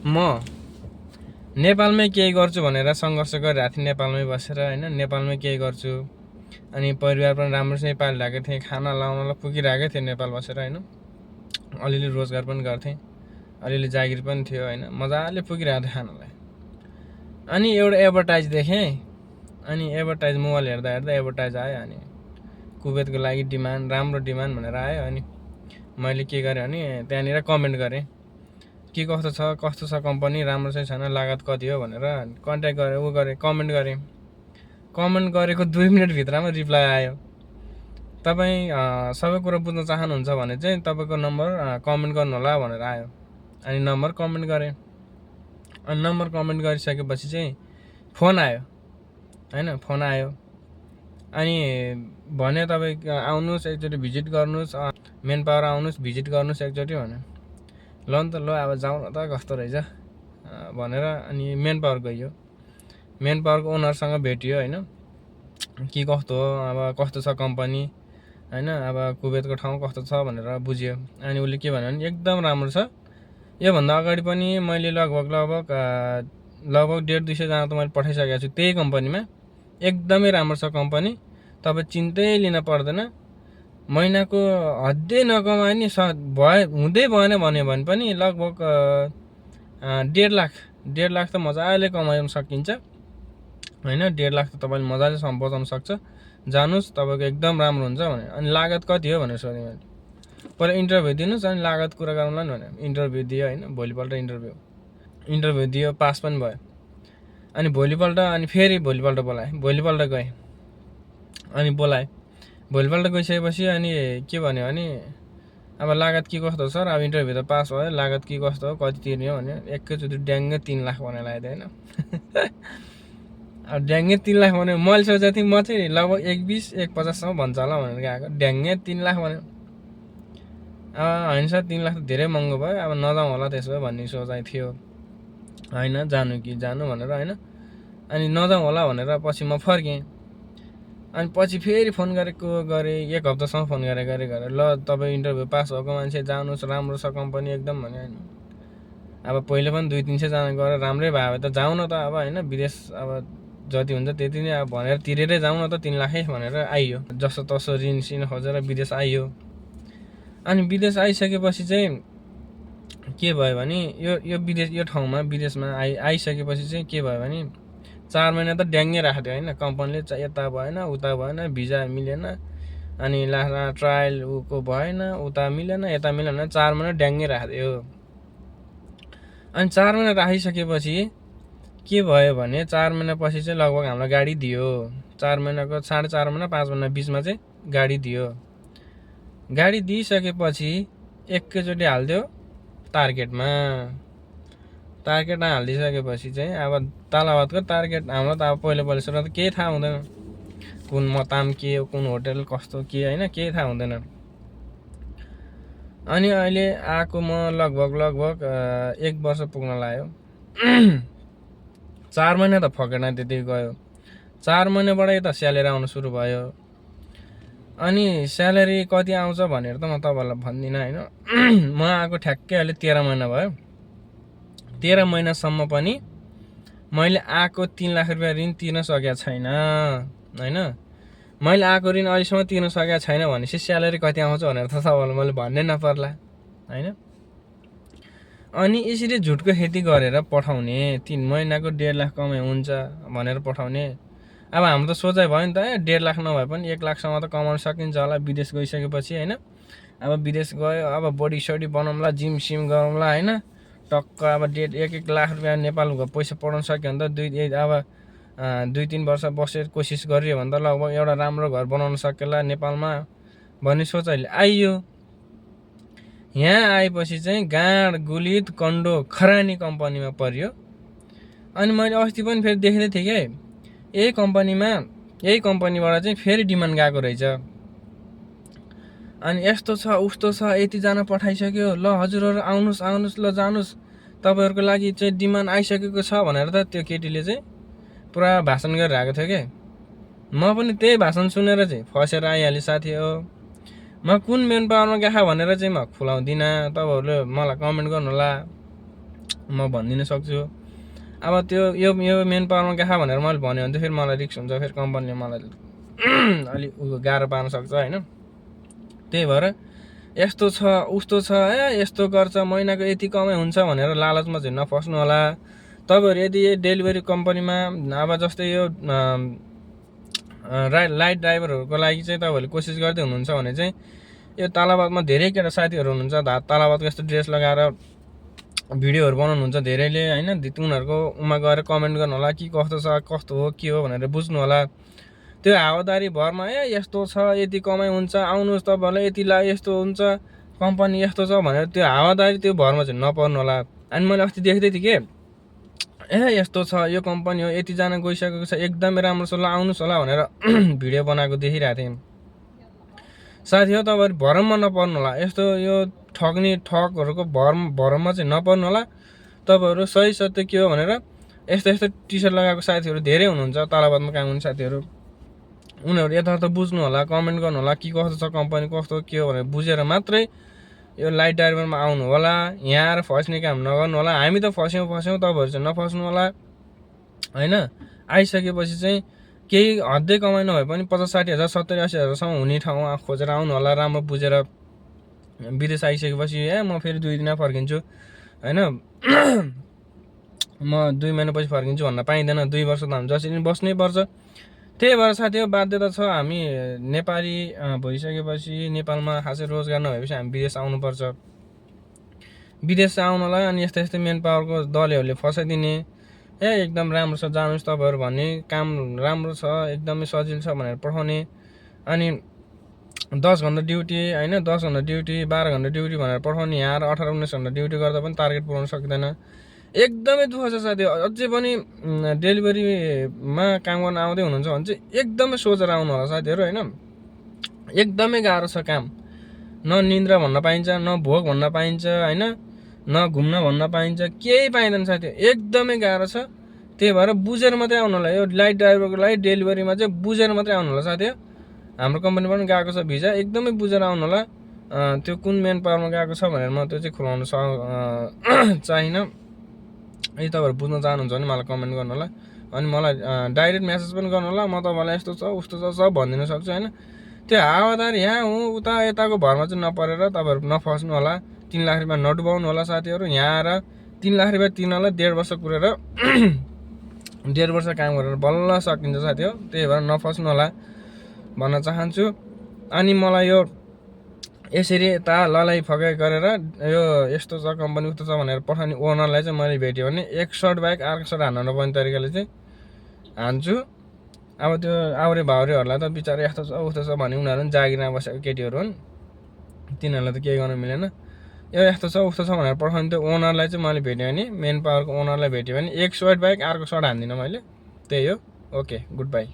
म नेपालमै केही गर्छु भनेर सङ्घर्ष गरिरहेको थिएँ, नेपालमै बसेर होइन, नेपालमै केही गर्छु। अनि परिवार पनि राम्रोसँग पालिरहेको थिएँ, खाना लाउनलाई पुगिरहेकै थिएँ नेपाल बसेर होइन। अलिअलि रोजगार पनि गर्थेँ, अलिअलि जागिर पनि थियो होइन, मजाले पुगिरहेको थियो खानालाई। अनि एउटा एडभर्टाइज देखेँ, अनि एडभर्टाइज मोबाइल हेर्दा हेर्दा एडभर्टाइज आयो। अनि कुवेतको लागि डिमान्ड, राम्रो डिमान्ड भनेर आयो। अनि मैले के गरेँ भने त्यहाँनिर कमेन्ट गरेँ, के कस्तो छ कम्पनी, राम्रो चाहिँ छैन, लागत कति हो भनेर कन्ट्याक्ट गरेँ, कमेन्ट गरेँ। कमेन्ट गरेको 2 मिनटभित्रमा रिप्लाई आयो, तपाईँ सबै कुरा बुझ्न चाहनुहुन्छ भने चाहिँ तपाईँको नम्बर कमेन्ट गर्नु होला भनेर आयो। अनि नम्बर कमेन्ट गरेँ। अनि नम्बर कमेन्ट गरिसकेपछि चाहिँ फोन आयो होइन, फोन आयो। अनि भने तपाईँ आउनुहोस् एकचोटि भिजिट गर्नुहोस्, मेन पावर आउनुहोस् भिजिट गर्नुहोस् एकचोटि भने। ल नि त, ल अब जाउँ न त कस्तो रहेछ भनेर अनि मेन पावर गइयो। मेन पावरको ओनरसँग भेटियो होइन, के कस्तो हो, अब कस्तो छ कम्पनी होइन, अब कुवेतको ठाउँ कस्तो छ भनेर बुझ्यो। अनि उसले के भन्यो भने एकदम राम्रो छ, योभन्दा अगाडि पनि मैले लगभग 150-200 जना त मैले पठाइसकेको छु त्यही कम्पनीमा, एकदमै राम्रो छ कम्पनी, तपाईँ चिन्तै लिन पर्दैन। महिनाको हद्दै नकमाए नि हुँदै भएन भन्यो भने पनि लगभग 1.5 लाख त मजाले कमाउन सकिन्छ होइन। 1.5 लाख त तपाईँले मजाले बचाउन सक्छ, जानुहोस् तपाईँको एकदम राम्रो हुन्छ भने। अनि लागत कति हो भनेर सोधेँ मैले, पहिला इन्टरभ्यू दिनुहोस् अनि लागत कुरा गरौँला नि भने। इन्टरभ्यू दियो होइन, भोलिपल्ट इन्टरभ्यू दियो, पास पनि भयो। अनि फेरि भोलिपल्ट बोलाएँ, भोलिपल्ट गएँ। अनि भोलिपल्ट गइसकेपछि अनि के भन्यो भने अब लागत के कस्तो सर, अब इन्टरभ्यू त पास भयो, लागत के कस्तो हो, कति तिर्ने हो भने एकैचोटि ड्याङ्गै 3 लाख भनेर लगाइदियो होइन। अब ड्याङ्गै 3 लाख भन्यो, मैले सोचेको थिएँ म चाहिँ लगभग 1.20-1.50सम्म भन्छ होला भनेर गएको, ड्याङ्गै 3 लाख भन्यो। होइन सर 3 लाख त धेरै महँगो भयो, अब नजाउँ होला त्यसो भए भन्ने सोचाइ थियो होइन, जानु भनेर होइन। अनि नजाउँ होला भनेर पछि म फर्केँ। अनि पछि फेरि फोन गरेँ, 1 हप्तासम्म फोन गरेँ ल तपाईँ इन्टरभ्यू पास भएको मान्छे जानुहोस्, राम्रो छ कम्पनी एकदम भन्यो होइन। अब पहिले पनि 200-300 जना गएर राम्रै भयो त जाउँ न त अब होइन, विदेश अब जति हुन्छ त्यति नै अब भनेर तिरेरै जाउँ न त 3 लाखै भनेर आइयो, जसो तसो ऋण खोजेर विदेश आइयो। अनि विदेश आइसकेपछि चाहिँ के भयो भने यो ठाउँमा विदेशमा आइसकेपछि चाहिँ के भयो भने 4 महिना त ड्याङ्गै राखेको थियो होइन, कम्पनीले यता भएन उता भएन, भिजा मिलेन, अनि लास्टमा ट्रायल ऊको भएन, उता मिलेन यता मिलेन, 4 महिना ड्याङ्गै राखेको थियो। अनि 4 महिना राखिसकेपछि के भयो भने 4 महिनापछि चाहिँ लगभग हामीलाई गाडी दियो। 4 महिनाको 4.5 महिना 5 महिना बिचमा चाहिँ गाडी दियो। गाडी दिइसकेपछि एकैचोटि हालिदियो टार्गेटमा हालिदिइसकेपछि चाहिँ अब तालाबादको टार्गेट हाम्रो त अब पहिला सुरु त केही थाहा हुँदैन, कुन मताम के हो, कुन होटल कस्तो के होइन, केही थाहा हुँदैन। अनि अहिले आएको म लगभग 1 वर्ष पुग्न लाग्यो। 4 महिना त फकेट त्यति गयो, 4 महिनाबाट यता स्यालेरी आउनु सुरु भयो। अनि स्यालेरी कति आउँछ भनेर त म तपाईँहरूलाई भन्दिनँ होइन। म आएको ठ्याक्कै अहिले 13 महिना भयो। 13 महिनासम्म पनि मैले आएको 3 लाख रुपियाँ ऋण तिर्न सकेको छैन होइन। मैले आएको ऋण अहिलेसम्म तिर्न सकेको छैन भनेपछि स्यालेरी कति आउँछ भनेर त तपाईँलाई मैले भन्नै नपर्ला होइन। अनि यसरी झुटको खेती गरेर पठाउने, 3 महिनाको 1.5 लाख कमाइ हुन्छ भनेर पठाउने। अब हाम्रो त सोचाइ भयो नि त, 1.5 लाख नभए पनि 1 लाखसम्म त कमाउन सकिन्छ होला विदेश गइसकेपछि होइन। अब विदेश गयो, अब बडी सडी बनाउँला, जिम सिम गरौँला होइन, टक्क अब 1 लाख रुपियाँ नेपालको पैसा पठाउन सक्यो भने त अब 2-3 वर्ष बसेर कोसिस गरियो भने त लगभग एउटा राम्रो घर बनाउन सकेला नेपालमा भन्ने सोचाइले आइयो। यहाँ आएपछि चाहिँ गाँड गुलित कन्डो खरानी कम्पनीमा परियो। अनि मैले अस्ति पनि फेरि देख्दै थिएँ कि यही कम्पनीबाट चाहिँ फेरि डिमान्ड गएको रहेछ। अनि यस्तो छ उस्तो छ, यतिजना पठाइसक्यो, ल हजुरहरू आउनुहोस् ल जानुहोस्, तपाईँहरूको लागि चाहिँ डिमान्ड आइसकेको छ भनेर त त्यो केटीले चाहिँ पुरा भाषण गरिरहेको थियो कि। म पनि त्यही भाषण सुनेर चाहिँ फसेर आइहालेँ साथी हो। म कुन मेन पावरमा गएको भनेर चाहिँ म खुलाउँदिनँ, तपाईँहरूले मलाई कमेन्ट गर्नु होला म भनिदिन सक्छु। अब त्यो यो मेन पावरमा गएछ भनेर मैले भन्यो भने चाहिँ फेरि मलाई रिस्क हुन्छ, फेरि कम्पनीले मलाई अलिक गाह्रो पार्न सक्छ होइन। त्यही भएर यस्तो छ उस्तो छ यस्तो गर्छ महिनाको यति कमाइ हुन्छ भनेर लालचमा चाहिँ नफस्नु होला। तपाईँहरू यदि डेलिभरी कम्पनीमा अब जस्तै यो लाइट ड्राइभरहरूको लागि चाहिँ तपाईँहरूले कोसिस गर्दै हुनुहुन्छ भने चाहिँ यो तालाबादमा धेरै केटा साथीहरू हुनुहुन्छ तालाबादको यस्तो ड्रेस लगाएर भिडियोहरू बनाउनुहुन्छ धेरैले होइन। उनीहरूको उमा गएर कमेन्ट गर्नु होला कि कस्तो हो के हो भनेर बुझ्नु होला। त्यो हावादारी भरमा यस्तो छ यति कमाइ हुन्छ आउनुहोस् तपाईँहरूलाई यति यस्तो हुन्छ कम्पनी यस्तो छ भनेर त्यो हावादारी त्यो भरमा चाहिँ नपर्नु होला। अनि मैले अस्ति देख्दै थिएँ कि यस्तो छ यो कम्पनी हो यतिजना गइसकेको छ एकदमै राम्रो छ ल आउनुहोस् होला भनेर भिडियो बनाएको देखिरहेको थिएँ। साथी हो तपाईँहरू भरममा नपर्नु होला। यस्तो यो ठगहरूको भरमा चाहिँ नपर्नु होला। तपाईँहरू सही सत्य के हो भनेर यस्तो टी सर्ट लगाएको साथीहरू धेरै हुनुहुन्छ तालाबादमा काम गर्ने साथीहरू। उनीहरू यथार्थ बुझ्नु होला, कमेन्ट गर्नु होला कि कस्तो छ कम्पनी कस्तो के हो भनेर बुझेर मात्रै यो लाइट ड्राइभरमा आउनु होला। यहाँ आएर फस्ने काम नगर्नु होला। हामी त फस्यौँ तपाईँहरू चाहिँ नफस्नु होला होइन। आइसकेपछि चाहिँ केही हद्दै कमाइ नभए पनि 50-60 हजार 70-80 हजारसम्म हुने ठाउँ खोजेर आउनु होला। राम्रो बुझेर विदेश आइसकेपछि म फेरि 2 दिन फर्किन्छु होइन, म 2 महिनापछि फर्किन्छु भन्न पाइँदैन। 2 वर्ष त हामी जसरी बस्नै पर्छ। त्यही भएर साथी हो बाध्यता छ। हामी नेपाली भइसकेपछि नेपालमा खासै रोजगार नभएपछि हामी विदेश आउनुपर्छ। विदेश आउनलाई अनि यस्तै मेन पावरको दलहरूले फसाइदिने एकदम राम्रो छ जानुहोस् तपाईँहरू भन्ने काम राम्रो छ एकदमै सजिलो छ भनेर पठाउने। अनि 10 घन्टा ड्युटी होइन 10 घन्टा ड्युटी 12 घन्टा ड्युटी भनेर पठाउने। यहाँ 18-19 घन्टा ड्युटी गर्दा पनि टार्गेट पुऱ्याउन सकिँदैन। एकदमै दुःख छ साथी। अझै पनि डेलिभरीमा काम गर्न आउँदै हुनुहुन्छ भने चाहिँ एकदमै सोचेर आउनु होला साथीहरू होइन। एकदमै गाह्रो छ काम। न निन्द्रा भन्न पाइन्छ न भोक भन्न पाइन्छ होइन, न घुम्न भन्न पाइन्छ, केही पाइँदैन साथी। एकदमै गाह्रो छ। त्यही भएर बुझेर मात्रै आउनु होला। यो लाइट ड्राइभरको लागि डेलिभरीमा चाहिँ बुझेर मात्रै आउनु होला साथी। हाम्रो कम्पनी पनि गएको छ भिजा एकदमै बुझेर आउनु होला। त्यो कुन मेन पावरमा गएको छ भनेर म त्यो चाहिँ खुलाउन चाहिनँ। यदि तपाईँहरू बुझ्न चाहनुहुन्छ भने मलाई कमेन्ट गर्नु होला। अनि मलाई डाइरेक्ट मेसेज पनि गर्नु होला। म तपाईँलाई यस्तो छ उस्तो छ सब भनिदिन सक्छु होइन। त्यो हावादारी यहाँ उता यताको भरमा चाहिँ नपरेर तपाईँहरू नफस्नु होला। 3 लाख रुपियाँ नडुबाउनु होला साथीहरू। यहाँ आएर 3 लाख रुपियाँ तिर्नलाई 1.5 वर्ष पुरेर 1.5 वर्ष काम गरेर बल्ल सकिन्छ साथी हो। त्यही भएर नफस्नु होला भन्न चाहन्छु। अनि मलाई यो यसरी यता ललाई फकाइ गरेर यो यस्तो छ कम्पनी उस्तो छ भनेर पठाउने ओनरलाई चाहिँ मैले भेट्यो भने एक सर्ट बाहेक अर्को सर्ट हान्न नपर्ने तरिकाले चाहिँ हान्छु। अब त्यो आउरे भाउरेहरूलाई त बिचारा यस्तो छ उस्तो छ भने उनीहरू पनि जागिरमा बसेको केटीहरू हुन्, तिनीहरूलाई त केही गर्न मिलेन। यो यस्तो छ उस्तो छ भनेर पठाउने त्यो ओनरलाई चाहिँ मैले भेट्यो भने मेन पावरको ओनरलाई भेट्यो भने एक सर्ट बाहेक अर्को सर्ट हान्दिनँ मैले। त्यही हो। Okay good by.